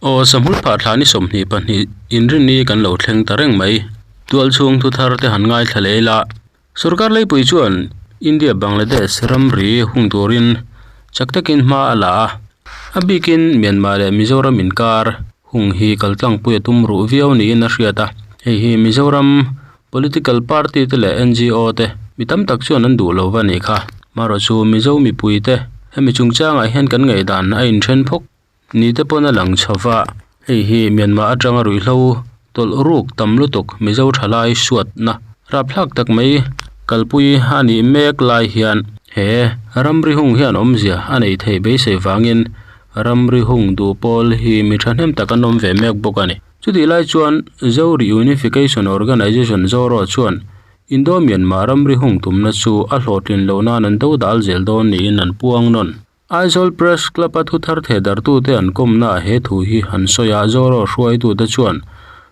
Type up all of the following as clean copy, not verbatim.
Aw Sahmul phah thla ni 22 inrinni kan lo thleng ta reng mai. Tualchhung thu thar te han ngaithla leh ila. Sorkar leipui chuan India Bangladesh ramri hung turin chak takin hma a la a. A bikin Myanmar leh Mizoram inkar hung hi kaltlangpui a tum ruh viau niin a hriat a. Hei hi Mizoram Political party te leh ngo te mi tam tak chuan an duh lo va nih kha. Marawh chu Mizo mipui te hemi chungchangah hian kan ngaihdan a inthen phawk ni te pawn a lang chho va. Hei hi Myanmar atanga ruihhlo tawlh ruk tam lutuk Mizo thalai suatna rapthlak tak mai kalpui a nih mek lai hian he ramri hung hian awmzia a neih theih beisei vangin ramri hung duh pawl hi mi thahnem tak an awm ve mek bawk a ni. Chutih lai chuan Zo Reunification Organisation, ZORO, chuan Indo-Myanmar ramri hung tumna chu a hlawhtlin loh nan an do dal zel dawn niin an puang nawn. Aizawl Press Club-a thuthar thehdarhtute an kawmnaah he thu hi an sawi a, ZORO hruaitute chuan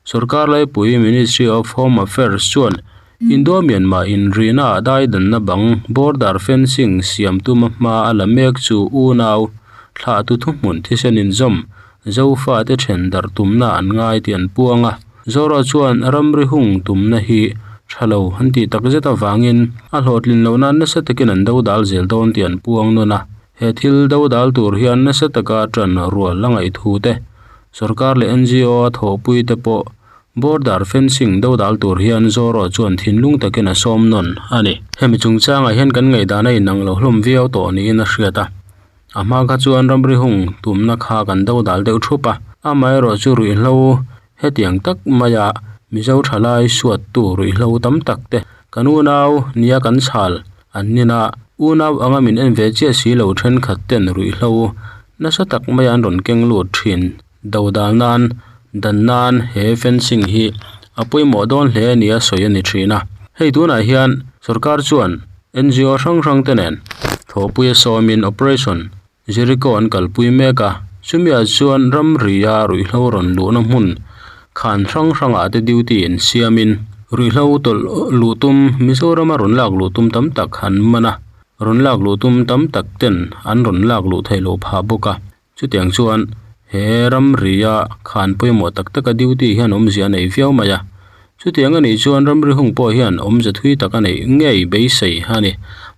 sorkar laipui Ministry of Home Affairs chuan Indo-Myanmar inrihnaah daidanna bang, border fencing, siam tuma hma a la mek chu unau thlahtu thuhmun thisen inzawm Zofate then darh tumna an ngai tih an puang a. Zoro chuan ramri hung tumna hi tha lo an tih tak zet avangin a hlawhtlin loh nan nasa takin an do dal zel dawn tih an puang nawn a. He thil do dal tur hian nasa taka tan rual a ngaih thu te, sorkar leh ngo a thawhpui te pawh border fencing do dal tur hian Zoro chuan thinlung takin a sawm nawn a ni. Hemi chungchangah hian kan ngaihdan a inang lo hlawm viau tawh niin a hriat a. A hma kha chuan ramri hung tumna kha kan do dal deuh thup a, amaherawh chu ruihhlo hetiang tak maia Mizo thalai suattu ruihhlo tam tak te kan unau nia kan chhal an nin a, unau anga min en ve chiah si lo thenkhat ten ruihhlo nasa tak maia an rawn keng lut thin do dal nan dan nan he fencing hi a pawimawh dawn hle nia sawi a ni thin a, hei tunah hian sorkar chuan ngo hrang hrang te nen thawhpuia sawmin Operation Jericho an kalpui mek a, chumiah chuan ramria ruihhlo rawn luhna hmun khan hrang hrangah te duty in siamin ruihhlo tawlh luh tum Mizorama rawn lak luh tum tam tak an man a, rawn lak luh tum tam tak ten an rawn lak luh theih loh phah bawk a. Chutiang chuan he ramria khan pawimawh tak taka duty hian awmzia a nei viau mai a. Chutiang a nih chuan ramri hung pawh hian awmze thui tak a neih ngei beisei a ni.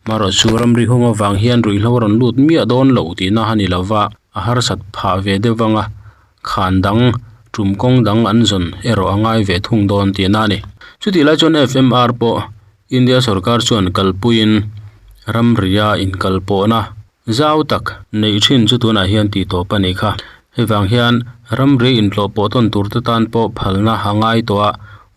Marawh chu ramri hung avang hian ruihhlo a rawn lut miah dawn lo tihna a ni lova, a harsat phah ve deuh vang a, khan dang tum kawng dang an zawn erawh a ngai ve thung dawn tihna a ni. Chutih lai chuan FMR pawh India sorkar chuan kalpuiin ramria inkalpawhna Zau tak neih thin chu tunah hian tih tawp a nih kha. Hei vang hian ramri intlawh pawh tawn tur te tan pawh phalna a ngai tawh a,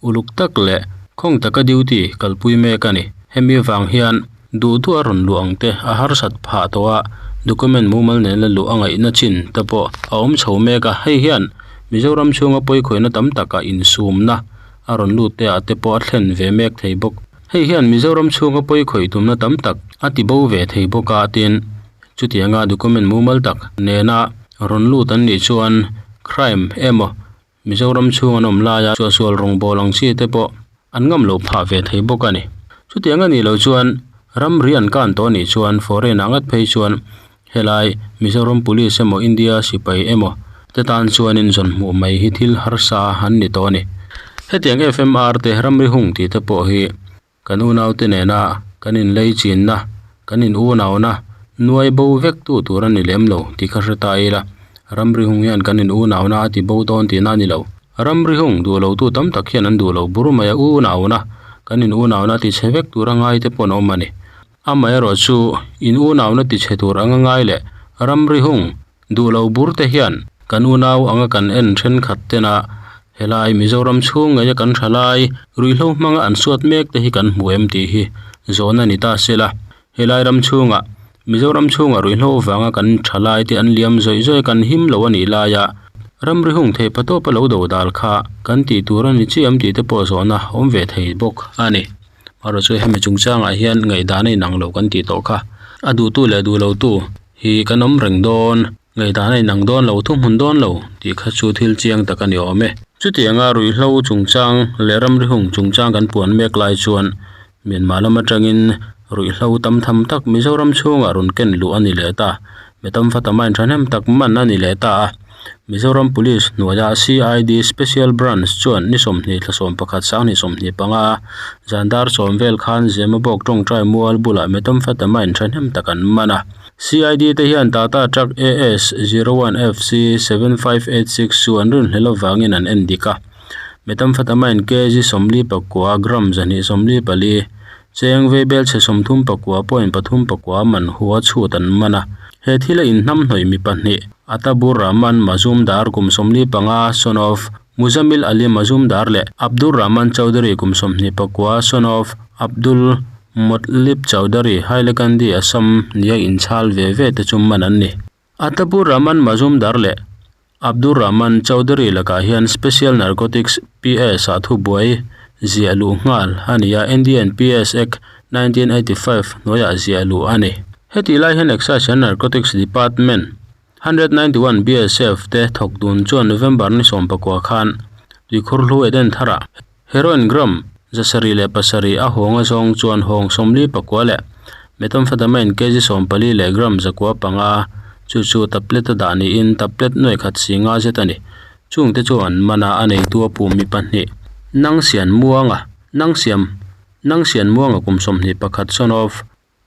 uluk tak leh khawng taka duty kalpui mek a ni. Hemi vang hian duh duh a rawn luh ang te a harsat phah tawh a, document mumal nena luh a ngaihna chin te pawh a awm chho mek a. Hei hian Mizoram chhunga pawikhawihna tam taka insumna a rawn lut te ah te pawh a thlen ve mek thei bawk. Hei hian Mizoram chhunga pawi khawih tumna tam tak a ti bo ve thei bawk a, tin, chutianga document mumal tak nena rawn lut an nih chuan crime emaw Mizoram chhung an awm laia suahsual rawngbâwl ang chi te pawh an ngam loh phah ve thei bawk a ni. Chutiang a nih loh chuan ramri an kan tawh a nih chuan foreign ah ngat phei chuan helai Mizoram Police emaw India sipai emaw te tan chuanin zawn hmuh mai hi thil harsa an ni tawh a ni. Hetiang FMR te ramri hung tih te pawh hi kan unaute nena kan inlei chinna, kan in unauna nuai bo vek tu tur a ni lem lo tih kha hre ta ila, ramri hung hian kan in unauna a ti bo dawn tihna a ni lo. Ramri hung duh lo tu tam tak hian an duh lo bur mai a, unauna kan in unauna ti chhe vek tur a ngai te pawh an awm a ni. Amaherawh chu in unauna ti chhe tur anga ngai leh ramri hung duh lo bur te hian kan unau anga kan en thenkhat tena helai Mizoram chhung ngeia kan tha lai ruihhlo hmanga an suat mek te hi kan hmu em tih hi zawn a ni ta sela. Helai ram chhungah Mizoram chhungah ruihhlo vanga kan tha lai te an liam zawih zawih kan him lo a nih laia ramri hung thei pa tawpa lo do dal kha kan tih tur a ni chiam tih te pawh zawhna awm ve thei bawk a ni. Erawh chu hemi chungchangah hian ngaihdan a inang lo kan tih tawh kha. A duhtu leh duh lotu hi kan awm reng dawn, ngaihdan a inang dawn lo, thuhmun dawn lo tih kha chu thil chiang tak a ni awm e. Chutianga ruihhlo chungchang leh ramri hung chungchang kan puan mek lai chuan Myanmar lam atangin ruihhlo tam tham tak Mizoram chhungah rawn ken luh a ni leh ta. Metamfata mine thahnem tak man a ni leh ta a. Mizoram Police hnuaia CID Special Branch chuan ni 20 thla 11 2025 zan dar 10 vel khan Zemabawk tawngtai mual bulah methamphetamine thahnem tak an man a. CID te hian Tata Truck AS 01 FC 7586 chu an rinhlelh avangin an en dik a. Methamphetamine kg 49 gram 244 cheng veibel chhe 39.39 man hua chhut an man a. He thil a inhnam hnawih mi pahnih Atabur Rahman Mazumdar kum 45 son of Muzamil Ali Mazumdar leh Abdur Rahman Chowdhury kum 29 son of Abdul Motlib Chowdhury Hailakandi Assam nia inchhal ve ve te chu man an ni. Atabur Rahman Mazumdar leh Abdur Rahman Chowdhury lakah hian Special Narcotics PS ah thubuai ziah luh nghal a ni a, NDNPS Act 1985 hnuaiah ziah luh a ni. Hetih lai hian Excise and Narcotics Department 191 BSF te thawk dun chuan November ni 19 khan tuikhur hlu Eden tharah Heroin gram 707 a hawng a zawng chuan hawng 49 leh methamphetamine kg 14 leh gram 905 chu chu tablet a dah niin tablet nuai khat si nga zet a ni. Chungte chu an man a, a neitu a puh mi pahnih Nang Sian Muanga Nang Siam Nang Sian Muanga kum 21 son of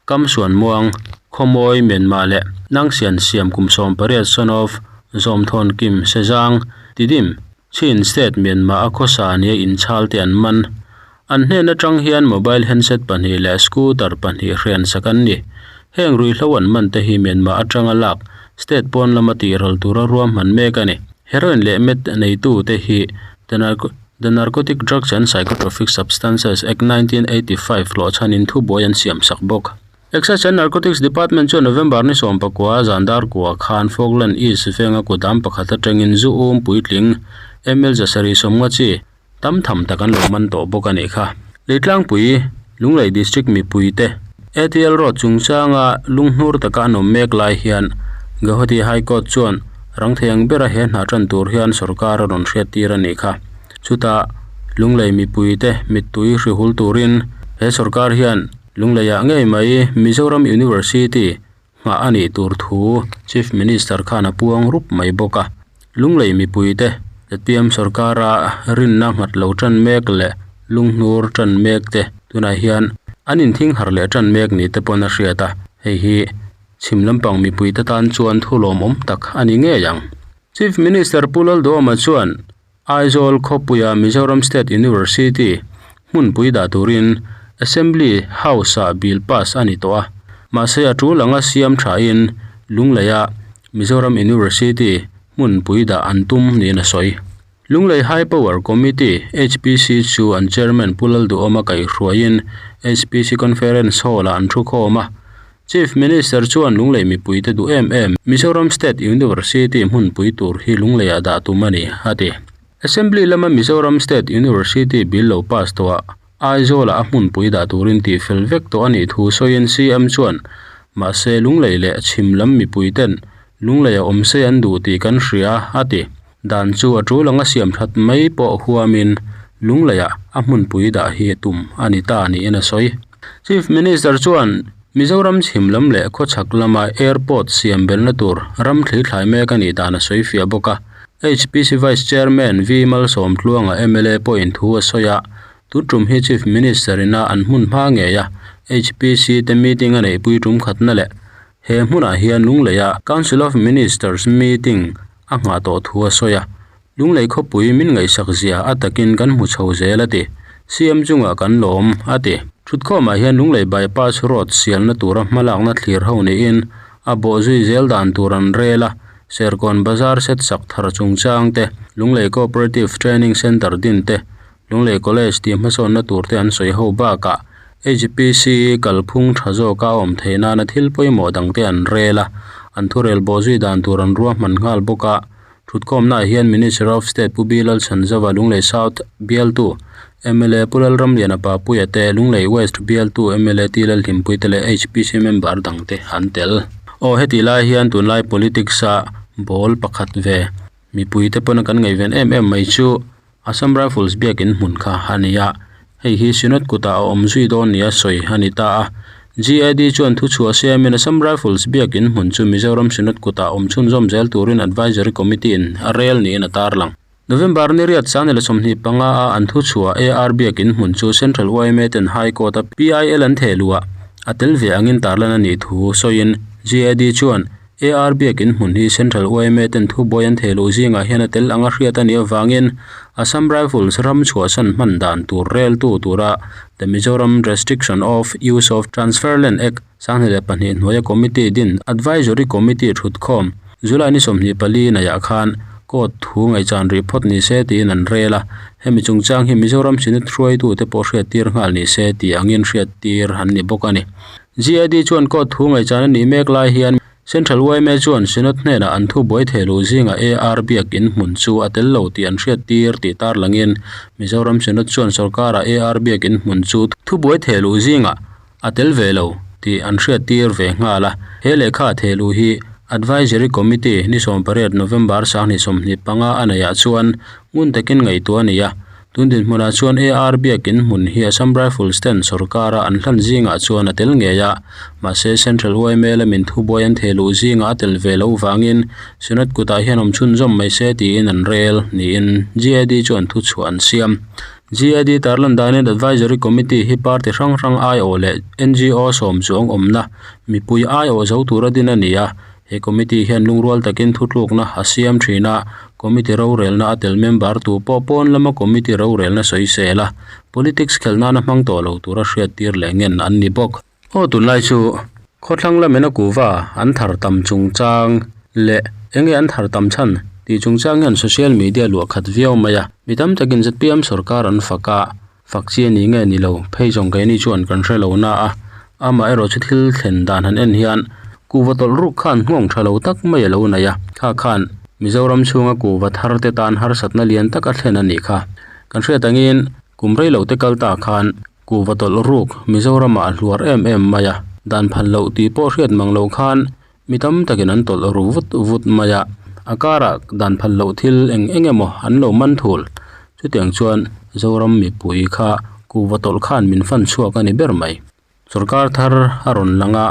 Kam Suan Muang Khawmawi Myanmar leh Nang Sian Siam kum 18 son of Zawmthawn Kim Sezang Tidim Chin State Myanmar a khawsa nia inchhal te an man. An hnen atang hian mobile handset pahnih leh scooter pahnih hrian sak an ni. Heng ruihhlo an man te hi Myanmar atanga lak state pawn lama tihral tura ruahman mek a ni. Heroin leh meth neitu te hi The Narcotic Drugs and Psychotropic Substances Act 1985 hlawhchhanin thubuai an siam sak bawk. Excise and Narcotics Department chuan November ni 19 zan dar kua khan Falkland East venga kudam pakhat atangin zu um puitling ml 750 chi tam tham tak an lo man tawh bawk a nih kha. Leitlangpui Lunglei District mipui te ATL Road chungchanga lunghnur taka an awm mek lai hian Guwahati High Court chuan rang thei ang bera he hna tan tur hian sorkar a rawn hriat tir a nih kha. Chutah Lunglei mipui te mittui hrihul turin he sorkar hian Lungleiah ngei mai Mizoram University nghah a nih tur thu Chief Minister khan a puang rup mai bawk a. Lunglei mipui te ZPM sorkara rinna nghat lo tan mek leh lunghnur tan mek te tunah hian an inthing har leh tan mek ni te pawn a hriat a. Hei hi chhim lampang mipui te tan chuan thu lawmawm tak a ni ngei ang. Chief Minister Pu Lalduhoma chuan Aizawl khawpuia Mizoram State University hmunpui dah turin Assembly House-ah bill pass a ni tawh a. Mahse a tul anga siam thain Lungleia Mizoram University hmunpui dah an tum niin a sawi. Lunglei High Power Committee, HPC, chu an Chairman Pu Lalduhawma kaihhruaiin HPC Conference Hall-ah an thu khawm a. Chief Minister chuan Lunglei mipui te duh em em Mizoram State University hmunpui tur hi Lungleiah dah tum a ni, a ti. Assembly lama Mizoram State University bill lo pass tawhah Aizawlah a hmunpui dah turin tihfel vek tawh a nih thu sawiin CM chuan, Mahse Lunglei leh chhim lam mipui ten Lungleia awm se an duh tih kan hria, a ti. Dan chu a tul anga siam that mai pawh huamin Lungleiah a hmunpui dah hi tum a ni ta niin a sawi. Chief Minister chuan Mizoram chhim lam leh khawchhak lama airport siam belhna tur ram thli thlai mek a nih dan a sawi fiah bawk a. HPC Vice Chairman V Malsawmtluanga mla pawhin thu a sawi a, tun tum hi Chief Minister ina an hmun hma ngei a, HPC te meeting a neihpui tum khatna leh he hmunah hian Lungleia Council of Ministers meeting a nghah tawh thu a sawi a. Lunglei khawpui min ngaihsak zia a takin kan hmu chho zel a ti. CM chungah kan lawm a ti. Thutkhawmah hian Lunglei bypass road sialna tura hmalakna thlir ho niin a bawh zui zel dan tur an rel a, Serkawn Bazar set sak thar chungchang te, Lunglei Cooperative Training Centre din te, Lunglei College tih hmasawnna tur te an sawi ho bakah HPC kalphung tha zawka a awm theih nana thil pawimawh dangte an rel a, an thurel bawh zui dan tur an ruahman nghal bawk a. Thutkhawmnaah hian Minister of State Pu Bilal Chhanzova Lunglei South bialtu mla Pu Lalramliana Papuia te, Lunglei West bialtu mla T Lalhlimpui te leh HPC member dangte an tel. Aw heti lai hian tunlai politics a ball pakhat ve mipui te pawna kan ngaihven em em mai chu Assam Rifles biakin hmun kha a ni a, hei hi Synod kutah a awm zui dawn nia sawi a ni ta a. GAD chuan thuchhuah siamin Assam Rifles biakin hmun chu Mizoram Synod kutah awm chhunzawm zel turin Advisory Committee-in a rel niin a tarlang. November ni riat sang leh 25 a an thuchhuah AR biakin hmun chu Central yma ten High Court-a PIL an theh luh ah a tel ve angin tarlan a nih thu sawiin GAD chuan AR biakin hmun hi Central yma ten thubuai an theh luh zingah hian a tel anga hriat a nih avangin Assam Rifles ram chhuahsan hman dan tur reltu tura The Mizoram Restriction of Use of Transfer Land Act 2002 hnuaia committee din Advisory Committee thutkhawm July ni 24 naiah khan court thu ngaihchan rih phawt ni se tiin an rel a, hemi chungchang hi Mizoram Synod hruaitute pawh hriattir nghal ni se tih angin hriattir an ni bawk a ni. GAD chuan court thu ngaihchan a nih mek lai hian Central yma chuan Synod hnenah an thu buai thei luh zingah AR biakin hmun chu a tel lo tih an hriattir tih tarlangin Mizoram Synod chuan sorkarah AR biakin hmun chu thu buai thei luh zingah a tel ve lo tih an hriattir ve nghal a. He lehkha thei luh hi Advisory Committee ni 18 November 2025 a neihah chuan ngun takin ngaihtuah a ni a. Tun dinhmunah chuan AR biakin hmun hi Assam Rifles ten sorkara an hlan zingah chuan a tel ngei a, mahse Central yma lamin thubuai an theh luh zingah a tel ve loh vangin Synod kutah hian awm chhunzawm mai se tiin an rel niin GAD chuan thuchhuah an siam. GAD tarlan danin Advisory Committee hi party hrang hrang aiawh leh NGO sawm chuang awmna mipui aiawh zo tura din a ni a, He committee hian lungrual takin thutlukna a siam thin a, committee rorelna a tel member tu pawh pawn lama committee rorelna sawi sel a, politics khelh nana hmang tawh lo tura hriattir leh ngen an ni bawk. Aw tunlai chu khawthlang lamin a kuva an thar tam chungchang leh enge an thar tam chhan tih chungchang hian social media luah khat viau mai a, mi tam takin zpm sorkar an fak a, fak chi a ni nge ni lo phei zawng keini chuan kan hre lo na a, amaherawh chu thil thlen dan han en hian kuhva tawlh ruk khan nghawng tha lo tak mai a lo nei a, kha khan Mizoram chhunga kuhva thar te tan harsatna lian tak a thlen a nih kha. Kan hriat angin kum rei lo te kal ta khan kuhva tawlh ruk Mizoramah a hluar em em mai a, dan phal loh tih pawh hriat mang lo khan mi tam takin an tawlh ru vut vut mai a, a karah dan phal loh thil eng eng emaw an lo man thul. Chutiang chuan Zoram mipui kha kuhva tawlh khan min fan chhuak a ni ber mai. Sorkar thar a rawn lang a,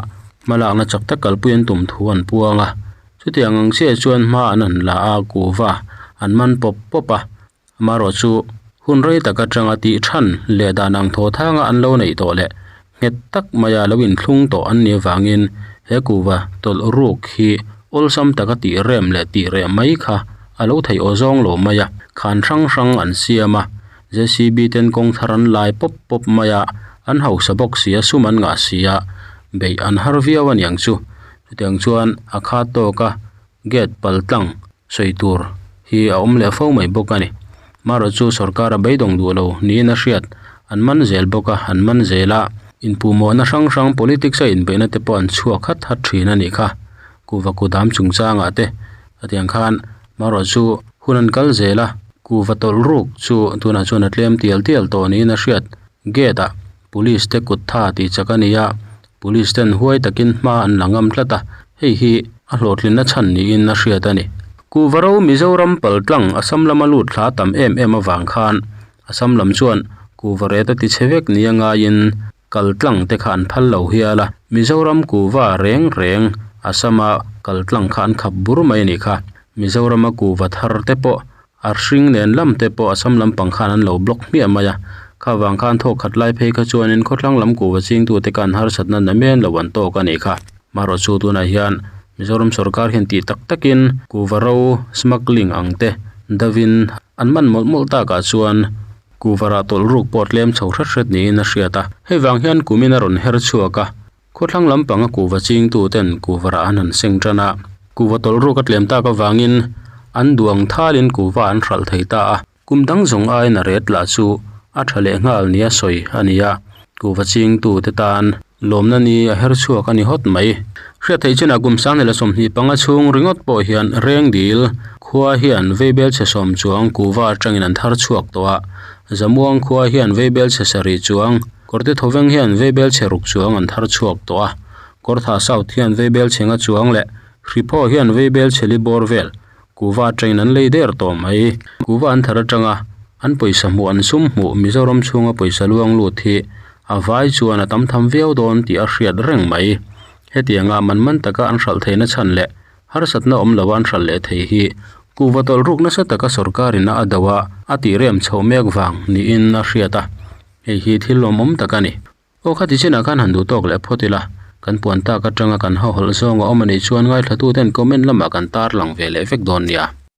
hmalakna chak tak kalpui an tum thu an puang a. Chutiang ang chiah chuan hma an han la a, kuhva an man pawp pawp a. Amaherawh chu hun rei tak atanga tih than leh dan ang thaw thanga an lo neih tawh leh nghet tak maia lo inthlung tawh an nih avangin he kuhva tawlh ruk hi awlsam taka tih rem leh tih reh mai kha a lo theih aw zawng lo mai a, khan hrang hrang an siam a, JCB ten kawng thar an lai pawp pawp mai a, an hausa bawk si a, sum an ngah si a, beih an har viau a niang chu. Chutiang chuan a khat tawk a. Gate pal tlang sawi tur hi a awm leh fo mai bawk a ni. Marawh chu sorkar a beidawng duh lo niin a hriat. An man zel bawk a, an man zel a. Inpuhmawhna hrang hrang politics a inbeihna te pawh an chhuak hat hat thin a nih kha. Kuhva kudam chungchangah te hetiang khan marawh chu hun an kal zel a, kuhva tawlh ruk chu tunah chuan a tlem tial tial tawh niin a hriat. Gate ah police te kut tha tih chak a ni a, Police ten huai takin hma an la ngam tlat a, hei hi a hlawhtlinna chhan niin a hriat a ni. Kuhvaro Mizoram paltlang Assam lama lut thla tam em em avang khan Assam lam chuan kuhva ret a ti chhe vek nia ngaiin kal tlang te kha an phal lo hial a, Mizoram kuhva reng reng Assam-a kal tlang kha an khap bur mai a nih kha. Mizorama kuhva thar te pawh A hring nen lam te pawh Assam lampang khan an lo block hmiah mai a, kha vang khan thawk khat lai phei kha chuanin khawthlang lam kuhva chingtute khan harsatna na men lo an tawk a nih kha. Marawh chu tunah hian Mizoram sorkar hian tih tak takin kuhva ro smuggling ang te dovin an man mawlh mawlh takah chuan kuhva rah tawlh ruk pawh tlem chho hret hret niin a hriat a, hei vang hian kumin a rawn her chhuak a. Khawthlang lampanga kuhva chingtuten kuhva rah an han seng tan a, kuhva tawlh ruk a tlem tak avangin an duang thalin kuhva an hralh thei ta a, kum dang zawng aiin a ret lah chu a tha leh nghal nia sawi a ni a, kuhva chingtute tan lawmna ni a her chhuak a ni hawt mai. Hriat theih chinah kum 2025 chhung ringawt pawh hian Rengdil khua hian veibel chhe sawm chuang kuhva atangin an thar chhuak tawh a, Zamuang khua hian veibel chhe sarih chuang Kawrte thawveng hian veibel chhe ruk chuang an thar chhuak tawh a, Kawrtha South hian veibel chhe nga chuang leh Hriphaw hian veibel chhe li bawr vel kuhva atangin an lei der tawh mai. Kuhva an thar atanga an pawisa hmuh an sum hmuh Mizoram chhunga pawisa luang lut hi A vai chuan a tam tham viau dawn tih a hriat reng mai. Hetianga man man taka an hralh theihna chhan leh harsatna awm loa an hralh leh thei hi kuhva tawlh ruk nasa taka sorkarin a a do a, a tih rem chhoh mek vang niin a hriat a. Hei hi thil lawmawm tak a ni. Aw khati chinah khan han duh tawk leh phawt ila, kan puan tak atanga kan hahawlh zawng a awm a nih chuan ngaithlatuten comment lamah kan tarlang ve leh vek dawn nia.